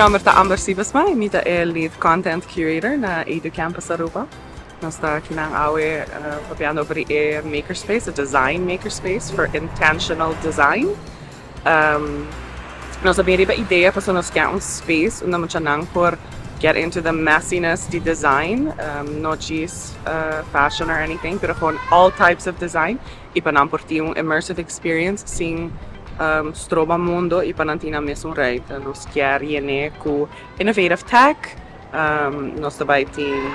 Nomber ta Amber Sibesma y mi ta e lead content curator na Edu Campus Aruba. Nos ta aki na awe papiando over e makerspace, e design makerspace for intentional design. Nos a bin riba idea paso nos kier un space unda muchanan por get into the messiness di design, no just fashion or anything, pero gewoon all types of design y pa nan por tin un immersive experience sin stroba mundo y pa nan tin nan mesun ruimte. Nos kier yene cu innovative tech, nos tambe tin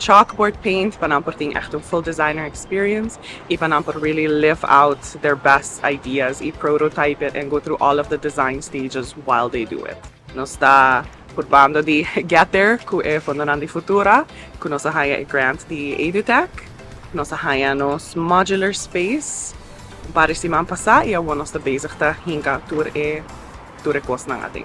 chalkboard paint pa nan por tin echt un full designer experience y pa nan por really live out their best ideas y prototype it and go through all of the design stages while they do it. Nos ta purbando di get there cu e fondonan di Futura, cu nos a haya e grant di EduTech. Nos a haya nos modular space un par di siman pasa y awor nos ta bezig ta hinca tur e cosnan aden.